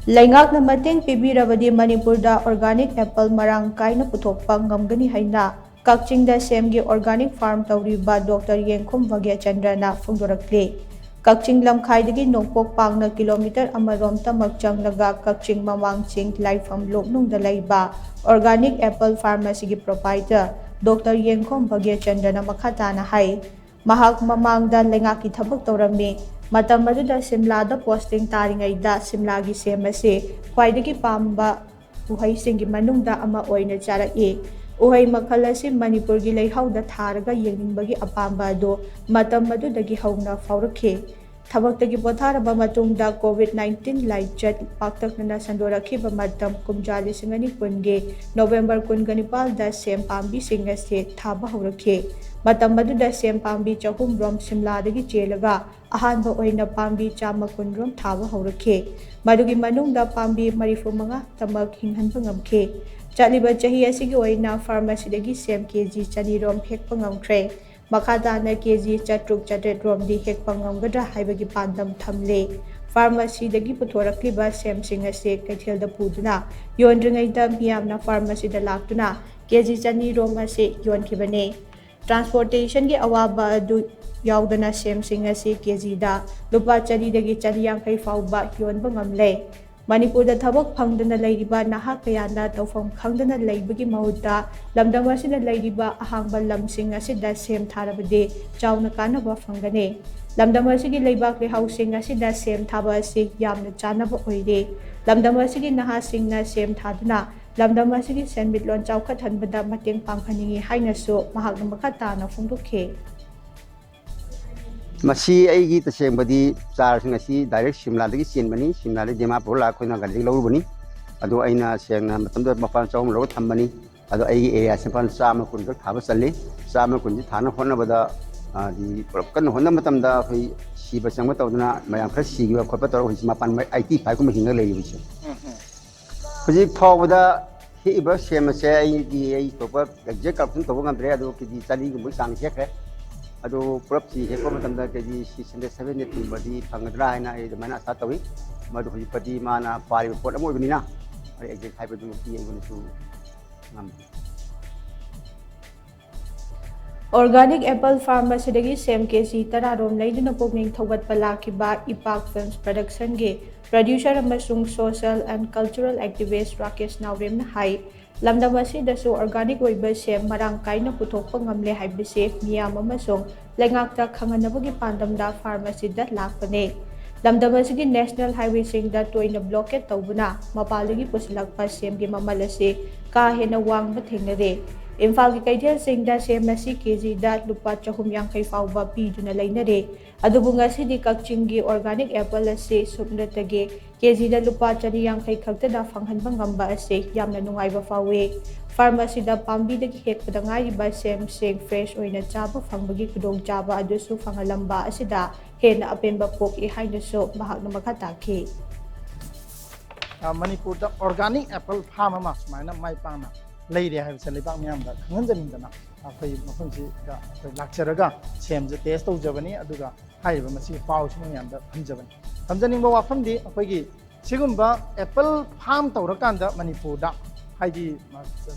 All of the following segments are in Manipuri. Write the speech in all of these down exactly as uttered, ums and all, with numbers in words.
ꯂꯩꯉꯥꯛꯅ ꯃꯇꯦꯡ ꯄꯤꯕꯤꯔꯕꯗꯤ ꯃꯅꯤꯄꯨꯔꯗ organic apple ꯃꯔꯥꯡ ꯀꯥꯏꯅ ꯄꯨꯊꯣꯛꯄ ꯉꯝꯒꯅꯤ ꯍꯥꯏꯅ ꯀꯛꯆꯤꯡꯗ ꯁꯦꯝꯒꯤ organic farm ꯇꯧꯔꯤꯕ ꯗꯣꯛꯇꯔ ꯌꯦꯡꯈꯨꯝ ꯚꯥꯒ꯭ꯌꯆꯟꯗ꯭ꯔꯅ ꯐꯣꯡꯗꯣꯔꯛꯂꯤ꯫ ꯀꯛꯆꯤꯡ ꯂꯝꯈꯥꯏꯗꯒꯤ ꯅꯣꯡꯄꯣꯛ ꯄꯥꯡꯅ ꯀꯤꯂꯣꯃꯤꯇꯔ ꯑꯃꯔꯣꯝꯇꯃꯛ ꯆꯪꯂꯒ ꯀꯛꯆꯤꯡ ꯃꯃꯥꯡ ꯆꯤꯡ ꯂꯥꯏꯐꯝ ꯂꯣꯛꯅꯨꯡꯗ ꯂꯩꯕ organic apple farm ꯑꯁꯤꯒꯤ proprietor ꯗꯣꯛꯇꯔ ꯌꯦꯡꯈꯨꯝ ꯚꯥꯒ꯭ꯌꯆꯟꯗ꯭ꯔꯅ ꯃꯈꯥ ꯇꯥꯅ ꯍꯥꯏ꯫ ꯃꯍꯥꯛ ꯃꯃꯥꯡꯗ ꯂꯩꯉꯥꯛꯀꯤ ꯊꯕꯛ ꯇꯧꯔꯝꯃꯤ꯫ ꯃꯇꯝ ꯑꯗꯨꯗ ꯁꯤꯝꯂꯥꯗ posting ꯇꯥꯔꯤꯉꯩꯗ ꯁꯤꯝꯂꯥꯒꯤ ꯁꯦꯝ ꯑꯁꯤ ꯈ꯭ꯋꯥꯏꯗꯒꯤ ꯄꯥꯝꯕ ꯎꯍꯩꯁꯤꯡꯒꯤ ꯃꯅꯨꯡꯗ ꯑꯃ ꯑꯣꯏꯅ ꯆꯥꯔꯛꯏ꯫ ꯎꯍꯩ ꯃꯈꯜ ꯑꯁꯤ ꯃꯅꯤꯄꯨꯔꯒꯤ ꯂꯩꯍꯥꯎꯗ ꯊꯥꯔꯒ ꯌꯦꯡꯅꯤꯡꯕꯒꯤ ꯑꯄꯥꯝꯕ ꯑꯗꯨ ꯃꯇꯝ ꯑꯗꯨꯗꯒꯤ ꯍꯧꯅ ꯐꯥꯎꯔꯛꯈꯤ꯫ ꯊꯕꯛꯇꯒꯤ ꯄꯣꯊꯥꯔꯕ ꯃꯇꯨꯡꯗ COVID nineteen ꯂꯥꯏꯆꯠ ꯄꯥꯛꯇꯛꯅꯅ ꯁꯟꯗꯣꯔꯛꯈꯤꯕ ꯃꯇꯝ ꯀꯨꯝꯖꯥ ꯂꯤꯁꯤꯡ ꯑꯅꯤ ꯀꯨꯟꯒꯤ November ꯀꯨꯟꯒ ꯅꯤꯄꯥꯜꯗ ꯁꯦꯝ ꯄꯥꯝꯕꯤꯁꯤꯡ ꯑꯁꯤ ꯊꯥꯕ ꯍꯧꯔꯛꯈꯤ꯫ ꯃꯇꯝ ꯑꯗꯨꯗ ꯁꯦꯝ ꯄꯥꯝꯕꯤ ꯆꯍꯨꯝ ꯔꯣꯝ ꯁꯤꯝꯂꯥꯗꯒꯤ ꯆꯦꯜꯂꯒ ꯑꯍꯥꯟꯕ ꯑꯣꯏꯅ ꯄꯥꯝꯕꯤ ꯆꯥꯝꯃ ꯀꯨꯟ ꯔꯣꯝ ꯊꯥꯕ ꯍꯧꯔꯛꯈꯤ꯫ ꯃꯗꯨꯒꯤ ꯃꯅꯨꯡꯗ ꯄꯥꯝꯕꯤ ꯃꯔꯤꯐꯨ ꯃꯉꯥ ꯇꯃꯛ ꯍꯤꯡꯍꯟꯕ ꯉꯝꯈꯤ꯫ ꯆꯠꯂꯤꯕ ꯆꯍꯤ ꯑꯁꯤꯒꯤ ꯑꯣꯏꯅ farm ꯑꯁꯤꯗꯒꯤ ꯁꯦꯝ KG ꯆꯅꯤ ꯔꯣꯝ ꯍꯦꯛꯄ ꯉꯝꯈ꯭ꯔꯦ꯫ ꯃꯈꯥ ꯇꯥꯅ KG ꯆꯥꯇ꯭ꯔꯨꯛ ꯆꯥꯇ꯭ꯔꯦꯠ ꯔꯣꯝꯗꯤ ꯍꯦꯛꯄ ꯉꯝꯒꯗ꯭ꯔꯥ ꯍꯥꯏꯕꯒꯤ ꯄꯥꯟꯗꯝ ꯊꯝꯂꯤ꯫ Farm ꯑꯁꯤꯗꯒꯤ ꯄꯨꯊꯣꯔꯛꯂꯤꯕ ꯁꯦꯝꯁꯤꯡ ꯑꯁꯤ ꯀꯩꯊꯦꯜꯗ ꯄꯨꯗꯨꯅ ꯌꯣꯟꯗ꯭ꯔꯤꯉꯩꯗ ꯃꯤꯌꯥꯝꯅ farm ꯑꯁꯤꯗ ꯂꯥꯛꯇꯨꯅ KG ꯆꯅꯤ ꯔꯣꯝ ꯑꯁꯤ ꯌꯣꯟꯈꯤꯕꯅꯤ꯫ Transportationꯒꯤ ꯑꯋꯥꯕ ꯑꯗꯨ ꯌꯥꯎꯗꯅ ꯁꯦꯝꯁꯤꯡ ꯑꯁꯤ KGꯗ ꯂꯨꯄꯥ ꯆꯅꯤꯗꯒꯤ ꯆꯅꯤ ꯌꯥꯡꯈꯩ ꯐꯥꯎꯕ ꯌꯣꯟꯕ ꯉꯝꯂꯦ꯫ ꯃꯅꯤꯄꯨꯔꯗ ꯊꯕꯛ ꯐꯪꯗꯅ ꯂꯩꯔꯤꯕ ꯅꯍꯥ ꯀꯌꯥꯅ ꯇꯧꯐꯝ ꯈꯪꯗꯅ ꯂꯩꯕꯒꯤ ꯃꯍꯨꯠꯇ ꯂꯝꯗꯝ ꯑꯁꯤꯗ ꯂꯩꯔꯤꯕ ꯑꯍꯥꯡꯕ ꯂꯝꯁꯤꯡ ꯑꯁꯤꯗ ꯁꯦꯝ ꯊꯥꯔꯕꯗꯤ ꯆꯥꯎꯅ ꯀꯥꯟꯅꯕ ꯐꯪꯒꯅꯤ꯫ ꯂꯝꯗꯝ ꯑꯁꯤꯒꯤ ꯂꯩꯕꯥꯛ ꯂꯩꯍꯥꯎꯁꯤꯡ ꯑꯁꯤꯗ ꯁꯦꯝ ꯊꯥꯕ ꯑꯁꯤ ꯌꯥꯝꯅ ꯆꯥꯅꯕ ꯑꯣꯏꯔꯦ꯫ ꯂꯝꯗꯝ ꯑꯁꯤꯒꯤ ꯅꯍꯥꯁꯤꯡꯅ ꯁꯦꯝ ꯊꯥꯗꯨꯅ ꯂꯝꯗꯝ ꯑꯁꯤꯒꯤ ꯁꯦꯟꯃꯤꯠꯂꯣꯟ ꯆꯥꯎꯈꯠꯍꯟꯕꯗ ꯃꯇꯦꯡ ꯄꯥꯡꯍꯟꯅꯤꯡꯏ ꯍꯥꯏꯅꯁꯨ ꯃꯍꯥꯛꯅ ꯃꯈꯥ ꯇꯥꯅ ꯐꯣꯡꯗꯣꯛꯈꯤ꯫ ꯃꯁꯤ ꯑꯩꯒꯤ ꯇꯁꯦꯡꯕꯗꯤ ꯆꯥꯔꯁꯤꯡ ꯑꯁꯤ direct ꯁꯤꯝꯂꯥꯗꯒꯤ ꯆꯦꯟꯕꯅꯤ꯫ ꯁꯤꯝꯂꯥꯗꯒꯤ ꯗꯤꯃꯥꯄꯨꯔ ꯂꯥꯛ ꯑꯩꯈꯣꯏꯅ ꯒꯥꯔꯤꯗꯒꯤ ꯂꯧꯔꯨꯕꯅꯤ꯫ ꯑꯗꯣ ꯑꯩꯅ ꯁꯦꯡꯅ ꯃꯇꯝꯗꯨꯗ ꯃꯄꯥꯟ ꯆꯍꯨꯝ ꯂꯧꯔꯒ ꯊꯝꯕꯅꯤ꯫ ꯑꯗꯣ ꯑꯩꯒꯤ areaꯁꯤ ꯃꯄꯥꯟ ꯆꯥꯝꯃ ꯀꯨꯟꯈꯛ ꯊꯥꯕ ꯆꯜꯂꯤ꯫ ꯆꯥꯝꯃ ꯀꯨꯟꯁꯤ ꯊꯥꯅ ꯍꯣꯠꯅꯕꯗ ꯍꯥꯏꯗꯤ ꯄꯨꯂꯞ ꯀꯟꯅ ꯍꯣꯠꯅꯕ ꯃꯇꯝꯗ ꯑꯩꯈꯣꯏ ꯁꯤꯕ ꯆꯪꯕ ꯇꯧꯗꯅ ꯃꯌꯥꯝ ꯈꯔ ꯁꯤꯈꯤꯕ ꯈꯣꯠꯄ ꯇꯧꯔꯒ ꯍꯧꯖꯤꯛ ꯃꯄꯥꯟ eighty fiveꯀꯨꯝꯕ ꯍꯤꯡꯉꯒ ꯂꯩꯔꯤꯕꯁꯦ꯫ ꯍꯧꯖꯤꯛ ꯐꯥꯎꯕꯗ ꯍꯦꯛꯏꯕ ꯁꯦꯝ ꯑꯁꯦ ꯑꯩꯒꯤ ꯑꯩ ꯊꯣꯛꯄ exact calculation ꯇꯧꯕ ꯉꯝꯗ꯭ꯔꯦ, ꯑꯗꯨ KG ꯆꯅꯤꯒꯨꯝꯕꯒꯤ ꯆꯥꯡ ꯍꯦꯛꯈ꯭ꯔꯦ꯫ ꯑꯗꯨ ꯄꯨꯂꯞꯁꯤ ꯍꯦꯛꯄ ꯃꯇꯝꯗ K G six hundred seven hundred ꯀꯨꯝꯕꯗꯤ ꯐꯪꯒꯗ꯭ꯔꯥ ꯍꯥꯏꯅ ꯑꯩ ꯑꯗꯨꯃꯥꯏꯅ ꯑꯥꯁꯥ ꯇꯧꯏ꯫ ꯃꯗꯨ ꯍꯧꯖꯤꯛꯄꯗꯤ ꯃꯥꯅ ꯄꯥꯔꯤꯕ ꯄꯣꯠ ꯑꯃ ꯑꯣꯏꯕꯅꯤꯅ ꯑꯩ ꯑꯦꯛꯖꯦꯛ ꯍꯥꯏꯕꯗꯨꯃꯛꯇꯤ ꯑꯩꯉꯣꯟꯗꯁꯨ ꯉꯝꯗꯦ꯫ ꯑꯣꯔꯒꯥꯅꯤꯛ ꯑꯦꯄꯜ ꯐꯥꯔꯝ ꯑꯁꯤꯗꯒꯤ ꯁꯦꯝ ꯀꯦ ꯖꯤ ꯇꯔꯥꯔꯣꯝ ꯂꯩꯗꯨꯅ ꯄꯨꯛꯅꯤꯡ ꯊꯧꯒꯠꯄ ꯂꯥꯛꯈꯤꯕ ꯏꯄꯥꯛ ꯐꯤꯜꯝꯁ ꯄ꯭ꯔꯗꯛꯁꯟꯒꯤ ꯄ꯭ꯔꯗ꯭ꯌꯨꯁꯔ ꯑꯃꯁꯨꯡ ꯁꯣꯁꯤꯌꯦꯜ ꯑꯦꯟ ꯀꯜꯆꯔꯦꯜ ꯑꯦꯛꯇꯤꯚꯤꯁ ꯔꯥꯀꯦꯁ ꯅꯥꯎꯔꯦꯝꯅ ꯍꯥꯏ, ꯂꯝꯗꯝ ꯑꯁꯤꯗꯁꯨ ꯑꯣꯔꯒꯥꯅꯤꯛ ꯑꯣꯏꯕ ꯁꯦꯝ ꯃꯔꯥꯡ ꯀꯥꯏꯅ ꯄꯨꯊꯣꯛꯄ ꯉꯝꯂꯦ ꯍꯥꯏꯕꯁꯤ ꯃꯤꯌꯥꯝ ꯑꯃꯁꯨꯡ ꯂꯩꯉꯥꯛꯇ ꯈꯪꯍꯟꯅꯕꯒꯤ ꯄꯥꯟꯗꯝꯗ ꯐꯥꯔꯝ ꯑꯁꯤꯗ ꯂꯥꯛꯄꯅꯤ꯫ ꯂꯝꯗꯝ ꯑꯁꯤꯒꯤ ꯅꯦꯁꯅꯦꯜ ꯍꯥꯏꯋꯦꯁꯤꯡꯗ ꯇꯣꯏꯅ ꯕ꯭ꯂꯣꯀꯦꯠ ꯇꯧꯕꯅ ꯃꯄꯥꯟꯗꯒꯤ ꯄꯨꯁꯤꯜꯂꯛꯄ ꯁꯦꯝꯒꯤ ꯃꯃꯜ ꯑꯁꯤ ꯀꯥ ꯍꯦꯟꯅ ꯋꯥꯡꯕ ꯊꯦꯡꯅꯔꯦ꯫ ꯏꯝꯐꯥꯜꯒꯤ ꯀꯩꯊꯦꯜꯁꯤꯡꯗ ꯁꯦꯝ ꯑꯁꯤ ꯀꯦ ꯖꯤꯗ ꯂꯨꯄꯥ ꯆꯍꯨꯝ ꯌꯥꯡꯈꯩ ꯐꯥꯎꯕ ꯄꯤꯗꯨꯅ ꯂꯩꯅꯔꯦ꯫ ꯑꯗꯨꯕꯨ ꯉꯁꯤꯗꯤ ꯀꯛꯆꯤꯡꯒꯤ ꯑꯣꯔꯒꯥꯅꯤꯛ ꯑꯦꯄꯜ ꯑꯁꯤ ꯁꯨꯞꯅꯇꯒꯤ ꯀꯦ ꯖꯤꯗ ꯂꯨꯄꯥ ꯆꯅꯤ ꯌꯥꯡꯈꯩ ꯈꯛꯇꯗ ꯐꯪꯍꯟꯕ ꯉꯝꯕ ꯑꯁꯤ ꯌꯥꯝꯅ ꯅꯨꯡꯉꯥꯏꯕ ꯐꯥꯎꯏ꯫ ꯐꯥꯔꯝ ꯑꯁꯤꯗ ꯄꯥꯝꯕꯤꯗꯒꯤ ꯍꯦꯛꯄꯗ ꯉꯥꯏꯔꯤꯕ ꯁꯦꯝꯁꯤꯡ ꯐ꯭ꯔꯦꯁ ꯑꯣꯏꯅ ꯆꯥꯕ ꯐꯪꯕꯒꯤ ꯈꯨꯗꯣꯡꯆꯥꯕ ꯑꯗꯨꯁꯨ ꯐꯪꯍꯜꯂꯝꯕ ꯑꯁꯤꯗ ꯍꯦꯟꯅ ꯑꯄꯦꯟꯕ ꯄꯣꯛꯏ ꯍꯥꯏꯅꯁꯨ ꯃꯍꯥꯛꯅ ꯃꯈꯥ ꯇꯥꯈꯤ꯫ ꯑ, ꯃꯅꯤꯄꯨꯔꯗ ꯑꯣꯔꯒꯥꯅꯤꯛ ꯑꯦꯄꯜ ꯐꯥꯔꯝ ꯑꯃ ꯁꯨꯃꯥꯏꯅ ꯃꯥꯏ ꯄꯥꯛꯅ ꯂꯩꯔꯦ ꯍꯥꯏꯕꯁꯦ ꯂꯩꯕꯥꯛ ꯃꯤꯌꯥꯝꯗ ꯈꯪꯍꯟꯖꯅꯤꯡꯗꯅ ꯑꯩꯈꯣꯏ ꯃꯐꯝꯁꯤꯗ ꯑꯩꯈꯣꯏ ꯂꯥꯛꯆꯔꯒ ꯁꯦꯝꯁꯦ ꯇꯦꯁ ꯇꯧꯖꯕꯅꯤ꯫ ꯑꯗꯨꯒ ꯍꯥꯏꯔꯤꯕ ꯃꯁꯤꯒꯤ ꯄꯥꯎꯁꯤ ꯃꯌꯥꯝꯗ ꯊꯝꯖꯕꯅꯤ꯫ ꯊꯝꯖꯅꯤꯡꯕ ꯋꯥꯐꯝꯗꯤ ꯑꯩꯈꯣꯏꯒꯤ ꯁꯤꯒꯨꯝꯕ ꯑꯦꯄꯜ ꯐꯥꯔꯝ ꯇꯧꯔꯀꯥꯟꯗ ꯃꯅꯤꯄꯨꯔꯗ ꯍꯥꯏꯗꯤ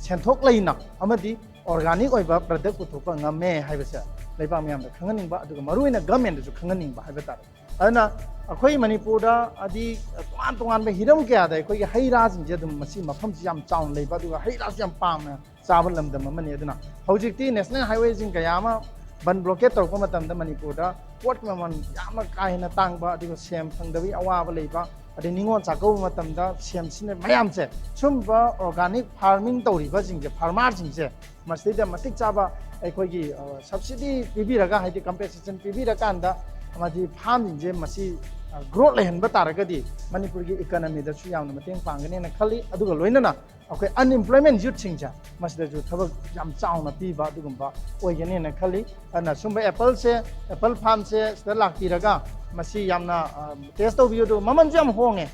ꯁꯦꯟꯊꯣꯛ ꯂꯩꯅ ꯑꯃꯗꯤ ꯑꯣꯔꯒꯥꯅꯤꯛ ꯑꯣꯏꯕ ꯄ꯭ꯔꯗꯛ ꯄꯨꯊꯣꯛꯄ ꯉꯝꯃꯦ ꯍꯥꯏꯕꯁꯦ ꯂꯩꯕꯥꯛ ꯃꯤꯌꯥꯝꯗ ꯈꯪꯍꯟꯅꯤꯡꯕ, ꯑꯗꯨꯒ ꯃꯔꯨꯑꯣꯏꯅ ꯒꯃꯦꯟꯗꯁꯨ ꯈꯪꯍꯟꯅꯤꯡꯕ ꯍꯥꯏꯕ ꯇꯥꯔꯦ꯫ ꯑꯗꯨꯅ ꯑꯩꯈꯣꯏ ꯃꯅꯤꯄꯨꯔꯗ ꯍꯥꯏꯗꯤ ꯇꯣꯉꯥꯟ ꯇꯣꯉꯥꯟꯕ ꯍꯤꯔꯝ ꯀꯌꯥꯗ ꯑꯩꯈꯣꯏꯒꯤ ꯍꯩ ꯔꯥꯁꯤꯡꯁꯦ ꯑꯗꯨꯝ ꯃꯁꯤ ꯃꯐꯝꯁꯤ ꯌꯥꯝ ꯆꯥꯎꯅ ꯂꯩꯕ, ꯑꯗꯨꯒ ꯍꯩ ꯔꯥꯁꯤ ꯌꯥꯝ ꯄꯥꯝꯅ ꯆꯥꯕ ꯂꯝꯗꯝ ꯑꯃꯅꯤ꯫ ꯑꯗꯨꯅ ꯍꯧꯖꯤꯛꯇꯤ ꯅꯦꯁꯅꯦꯜ ꯍꯥꯏꯋꯦꯁꯤꯡ ꯀꯌꯥ ꯑꯃ ꯕꯟ ꯕ꯭ꯂꯣꯀꯦꯠ ꯇꯧꯔꯛꯄ ꯃꯇꯝꯗ ꯃꯅꯤꯄꯨꯔꯗ ꯄꯣꯠꯀꯤ ꯃꯃꯜ ꯌꯥꯝꯅ ꯀꯥ ꯍꯦꯟꯅ ꯇꯥꯡꯕ, ꯑꯗꯨꯒ ꯁꯦꯝ ꯐꯪꯗꯕꯒꯤ ꯑꯋꯥꯕ ꯂꯩꯕ, ꯑꯗꯩ ꯅꯤꯉꯣꯜ ꯆꯥꯛꯀꯧꯕ ꯃꯇꯝꯗ ꯁꯦꯝ ꯁꯤꯖꯤꯟꯅꯕ ꯃꯌꯥꯝꯁꯦ, ꯁꯨꯝꯕ ꯑꯣꯔꯒꯥꯅꯤꯛ ꯐꯥꯔꯃꯤꯡ ꯇꯧꯔꯤꯕꯁꯤꯡꯁꯦ, ꯐꯥꯔꯃꯔꯁꯤꯡꯁꯦ ꯃꯁꯤꯗꯩꯗ ꯃꯇꯤꯛ ꯆꯥꯕ ꯑꯩꯈꯣꯏꯒꯤ ꯁꯕꯁꯤꯗꯤ ꯄꯤꯕꯤꯔꯒ, ꯍꯥꯏꯗꯤ ꯀꯝꯄꯦꯟꯁꯦꯁꯟ ꯄꯤꯕꯤꯔꯀꯥꯟꯗ ꯑꯃꯗꯤ ꯐꯥꯔꯝꯁꯤꯡꯁꯦ ꯃꯁꯤ ꯒ꯭ꯔꯣꯠ ꯂꯩꯍꯟꯕ ꯇꯥꯔꯒꯗꯤ ꯃꯅꯤꯄꯨꯔꯒꯤ ꯏꯀꯅꯃꯤꯗꯁꯨ ꯌꯥꯝꯅ ꯃꯇꯦꯡ ꯄꯥꯡꯒꯅꯦꯅ ꯈꯜꯂꯤ꯫ ꯑꯗꯨꯒ ꯂꯣꯏꯅꯅ ꯑꯩꯈꯣꯏ ꯑꯟꯏꯝꯄ꯭ꯂꯣꯏꯃꯦꯟ ꯌꯨꯠꯁꯤꯡꯁꯦ ꯃꯁꯤꯗꯁꯨ ꯊꯕꯛ ꯌꯥꯝ ꯆꯥꯎꯅ ꯄꯤꯕ ꯑꯗꯨꯒꯨꯝꯕ ꯑꯣꯏꯒꯅꯦꯅ ꯈꯜꯂꯤ꯫ ꯑꯗꯨꯅ ꯁꯨꯝꯕ ꯑꯦꯄꯜꯁꯦ, ꯑꯦꯄꯜ ꯐꯥꯔꯝꯁꯦ ꯁꯤꯗ ꯂꯥꯛꯄꯤꯔꯒ ꯃꯁꯤ ꯌꯥꯝꯅ ꯇꯦꯁ ꯇꯧꯕꯤꯌꯨ꯫ ꯑꯗꯨꯒ ꯃꯃꯜꯁꯨ ꯌꯥꯝ ꯍꯣꯡꯉꯦ꯫